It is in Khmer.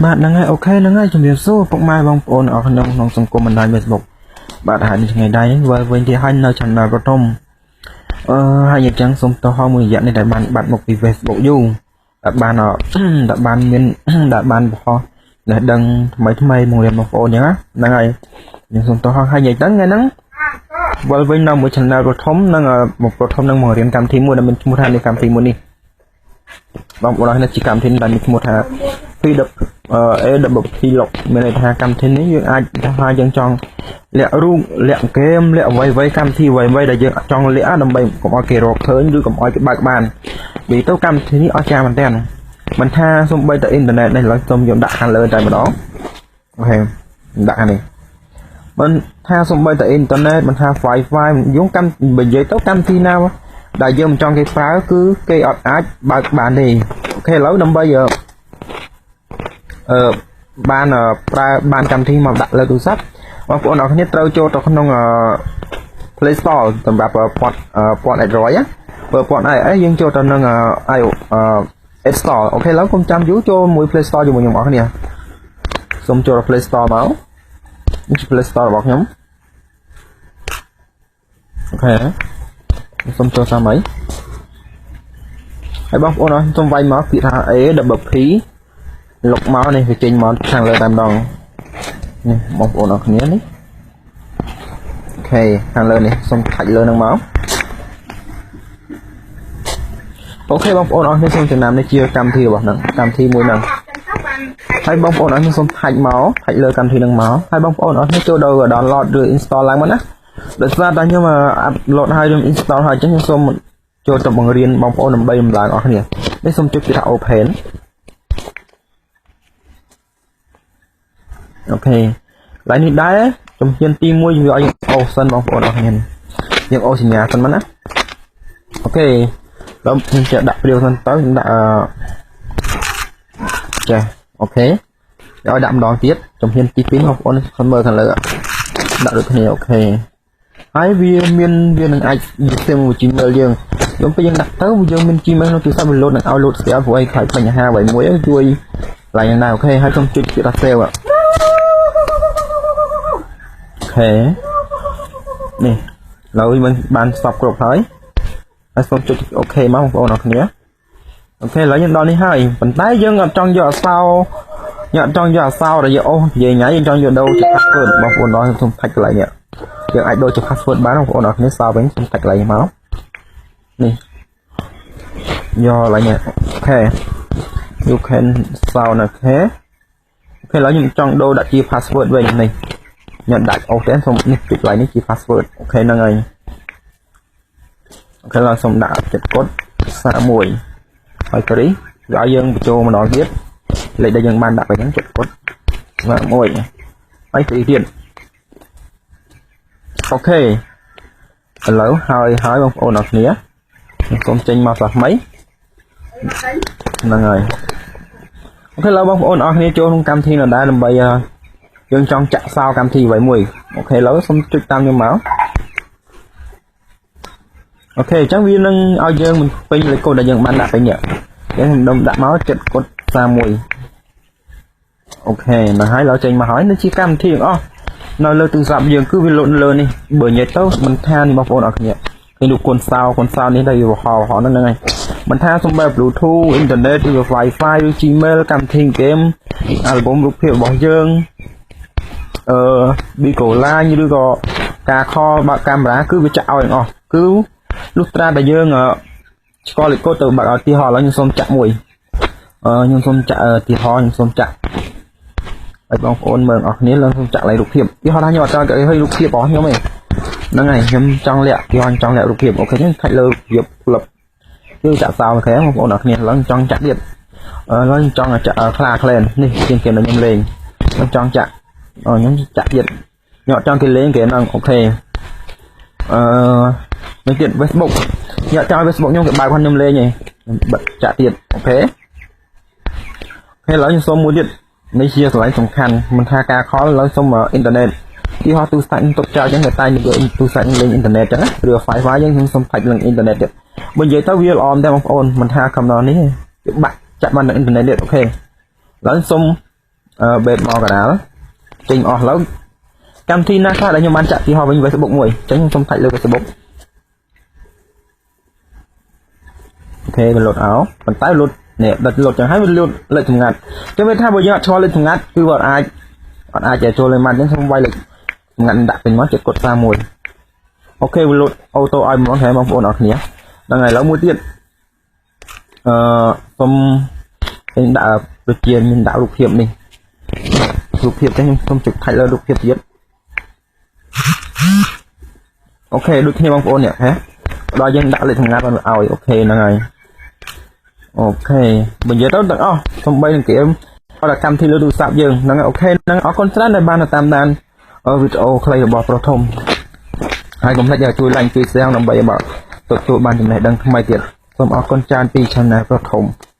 បាទហ្នឹងហើយ OK ហ្នឹងហើយជំរាបសួរពុកម៉ែបងប្អូនអរក្នុងក្នុងសង្គមបណ្ដាញ Facebook បាទហើយនេះថ្ងៃដែរវិលវិញទៀតហើយនៅ Channel ប្រធមអឺហើយអញ្ចឹងសូមទោសមួយរយៈនេះដែលបានបាត់មកពី Facebook យូរដែលបានដែលបានមានដែលបានបង្ហោះដែលដឹងថ្មីថ្មីមករៀនបងប្អូនអញ្ចឹងណាហ្នឹងហើយខ្ញុំសូមទោសហើយនិយាយទៅថ្ងៃហ្នឹងវិលវិញនៅមួយ Channel ប្រធមនិងមកប្រធមនឹងមករៀនកម្មវិធីមួយដែលមានឈ្មោះថានេះកម្មវិធីមួយនេះបងប្អូនអរនេះជាកម្មវិធីដែលមានឈ្មោះថា PW AWP Lock មានន័យថាកម្មវិធីនេះយើងអាចថាយើងចង់លាក់រូបលាក់ហ្គេមលាក់អ្វីអ្វីកម្មវិធីអ្វីអ្វីដែលយើងចង់លាក់ដើម្បីកុំឲ្យគេរកឃើញឬកុំឲ្យគេបើកបាននិយាយទៅកម្មវិធីនេះអស្ចារ្យមែនទែនមិនថាសំបីតែអ៊ីនធឺណិតនេះឡើយសូមខ្ញុំដាក់ខាងលើតែម្ដង OK ដាក់ខាងនេះមិនថាសំបីតែអ៊ីនធឺណិតមិនថា Wi-Fi យើងកម្មបើនិយាយទៅកម្មវិធីណាដែលយើងមិនចង់គេប្រើគឺគេអត់អាចបើកបានទេ OK ឥឡូវដើម្បីអឺបានប្រើបានកម្មវិធីមកដាក់លើទូរស័ព្ទបងប្អូនអរគ្នាត្រូវចូលទៅក្នុង Play Store សម្រាប់ព័ន្ធព័ន្ធ Android ណាបើព័ន្ធ iOS យើងចូលទៅនឹង i App Store OK ឥឡូវកុំចាំយូរចូលមួយ Play Store ជាមួយខ្ញុំអរគ្នាសូមចូល Play Store មកនេះជា Play Store របស់ខ្ញុំ OK សូមចូលតាមអីហើយបងប្អូនអរសូមវាយមកពាក្យថា A W P លុកមកនេះវាចេញមកខាងលើតែម្ដងនេះបងប្អូនអរគ្នានេះ OK ខាងលើនេះសូមខាច់លើនឹងមក OK បងប្អូនអរគ្នាសូមចំណាំនេះជាកម្មវិធីរបស់នឹងកម្មវិធីមួយហ្នឹងហើយបងប្អូនអរគ្នាសូមខាច់មកខាច់លើកម្មវិធីហ្នឹងមកហើយបងប្អូនអរគ្នាចូលដល់ download ឬ install ឡើងមកណាដោយសារតែខ្ញុំ upload ហើយខ្ញុំ install ហើយអញ្ចឹងខ្ញុំសូមចូលទៅបង្រៀនបងប្អូនដើម្បីដំឡើងអស់គ្នានេះសូមចុចពាក្យថា open OK ឡើយនេះដែរជំហានទី1វាឲ្យយើងអូសសិនបងប្អូនអរគ្នាយើងអូសសញ្ញាសិនមកណា OK ដល់ខ្ញុំចេះដាក់ព្រាវសិនទៅខ្ញុំដាក់ចេះ OK ឲ្យដាក់ម្ដងទៀតជំហានទី2បងប្អូនសិនមើលខាងលើដាក់ដូចគ្នា OK ហើយវាមានវានឹងអាច system មួយ Gmail យើងយើងពេលយើងដាក់ទៅយើងមាន Gmail ក្នុងទូរស័ព្ទវាលោតនឹងឲ្យលោតស្រាប់ព្រោះអីខ្លាចបញ្ហាអ្វីមួយជួយឡើងយ៉ាងណា OK ហើយសូមចុចពាក្យថា save OK នេះឡើយមិនបានស្បគ្រប់ហើយហើយសូមចុច OK មកបងប្អូនអរគ្នា OK ឥឡូវយើងដល់នេះហើយប៉ុន្តែយើងអត់ចង់យកអសោយើងអត់ចង់យកអសោដែលយើងអូសនិយាយញ៉ៃយើងចង់យកដូរជា password បងប្អូនដល់សូមផាច់កន្លែងនេះយើងអាចដូរជា password បានបងប្អូនអរគ្នាសោវិញសូមផាច់កន្លែងនេះមកនេះយកកន្លែងនេះ OK you can sound OK OK ឥឡូវខ្ញុំចង់ដូរដាក់ជា password វិញនេះខ្ញុំដាក់អូសទេសូមនេះចុចកន្លែងនេះជា password OK ហ្នឹងហើយ OK ឥឡូវសូមដាក់ចិត្តកុដ41ហើយគ្រីវាឲ្យយើងបញ្ចូលម្ដងទៀតលេខដែលយើងបានដាក់ទៅហ្នឹងចិត្តកុដ41ហើយគ្រីទៀត OK ឥឡូវហើយហើយបងប្អូនអរគ្នាខ្ញុំសូមចេញមកសាថ្មីហ្នឹងហើយ OK ឥឡូវបងប្អូនអរគ្នាចូលក្នុងកម្មវិធីដដែលដើម្បីយើងចង់ចាក់សោកម្មវិធីអ្វីមួយ OK ឥឡូវសូមចុចតាមខ្ញុំមក OK អញ្ចឹងវានឹងឲ្យយើងមិនពេញលេខកូដដែលយើងបានដាក់ពេញនេះអញ្ចឹងខ្ញុំដាក់មកចិត្តកូដ31 OK នៅហើយឡើយចេញមកហើយនេះជាកម្មវិធីទាំងអស់នៅលើទូរស័ព្ទយើងគឺវាលោតនៅលើនេះបើនិយាយទៅមិនថានេះបងប្អូនអរគ្នាឃើញរូបកូនសោកូនសោនេះដែលវាហោហោហ្នឹងហ្នឹងហើយមិនថាសំបី Bluetooth អ៊ីនធឺណិតឬ Wi-Fi ឬ Gmail កម្មវិធីហ្គេមអាល់ប៊ុមរូបភាពរបស់យើងអឺ Bigo Line ឬក៏ការ call បើកកាមេរ៉ាគឺវាចាក់ឲ្យទាំងអស់គឺលុះត្រាតែយើងស្គាល់លេខកូដទៅបើកឲ្យទីហោឥឡូវខ្ញុំសូមចាក់មួយអឺខ្ញុំសូមចាក់ទីហោខ្ញុំសូមចាក់ឲ្យបងប្អូនមើលអស់គ្នាឡើងសូមចាក់ឡៃរូបភាពទីហោថាខ្ញុំអត់ចង់ឲ្យរូបភាពរបស់ខ្ញុំទេហ្នឹងហើយខ្ញុំចង់លាក់ទីហោចង់លាក់រូបភាព OK ហ្នឹងខាច់លើរូបផ្លឹបគឺចាក់សោ OK បងប្អូនអរគ្នាឡើងចង់ចាក់ទៀតអឺឡើងចង់ចាក់ខ្លាក្លែននេះជាងគេខ្ញុំលេងខ្ញុំចង់ចាក់អូខ្ញុំចាក់ទៀតខ្ញុំអត់ចង់គេលេងគេហ្នឹង OK អឺនេះទៀត Facebook ខ្ញុំអត់ចង់ឲ្យ Facebook ខ្ញុំគេបើកផងខ្ញុំលេងឯងខ្ញុំបិទចាក់ទៀត OK OK ឥឡូវខ្ញុំសូមមួយទៀតនេះជាកន្លែងសំខាន់មិនថាការ call ឥឡូវសូមអ៊ីនធឺណិតទីហោះទូរស័ព្ទខ្ញុំទុកចោលអញ្ចឹងតែតែយកទូរស័ព្ទខ្ញុំលេងអ៊ីនធឺណិតអញ្ចឹងណាឬ Wi-Fi យើងខ្ញុំសូមផាច់នឹងអ៊ីនធឺណិតទៀតបើនិយាយទៅវាល្អមែនទេបងប្អូនមិនថាកំណត់នេះវាបាក់ចាក់បាននឹងអ៊ីនធឺណិតទៀត OK ឥឡូវសូម អឺបេតមកកណ្ដាលចេញអស់ឡើយកម្មវិធីណាខ្លះដែលខ្ញុំបានចាក់ទីហោវិញ Facebook មួយអញ្ចឹងខ្ញុំសូម touch លើ Facebook។ OK វាលោតអោប៉ុន្តែលោតនេះដិតលោតចឹងហើយវាលោតលេខសម្ងាត់ចឹងវាថាបើយើងអត់ឆ្លលេខសម្ងាត់គឺវាអត់អាចចូលលេខម៉ាត់ចឹងខ្ញុំវាយលេខសម្ងាត់ដាក់ពេញមកចុចកดសារមួយ OK វាលោត auto ឲ្យហ្មងហើយបងប្អូនអរគ្នាហ្នឹងហើយឥឡូវមួយទៀតអឺសូមខ្ញុំដាក់ដូចជាមានដាក់រូបភាពនេះរូបភាពចឹងខ្ញុំសូមចុច touch លើរូបភាពទៀត OK ដូចគ្នាបងប្អូននេះហ៎ដល់យើងដាក់លេខសម្ងាត់បានឲ្យ OK ហ្នឹងហើយ OK បើនិយាយទៅទាំងអស់សំបីនឹងគេអត់កម្មវិធីលើទូរស័ព្ទយើងហ្នឹងហើយ OK ហ្នឹងអរគុណច្រើនដែលបានតាមដានវីដេអូខ្លីរបស់ប្រុសធំហើយកុំភ្លេចជួយ like ជួយ share ដើម្បីឲ្យទទួលបានចំណេះដឹងថ្មីទៀតសូមអរគុណច្រើនពី Channel ប្រុសធំ។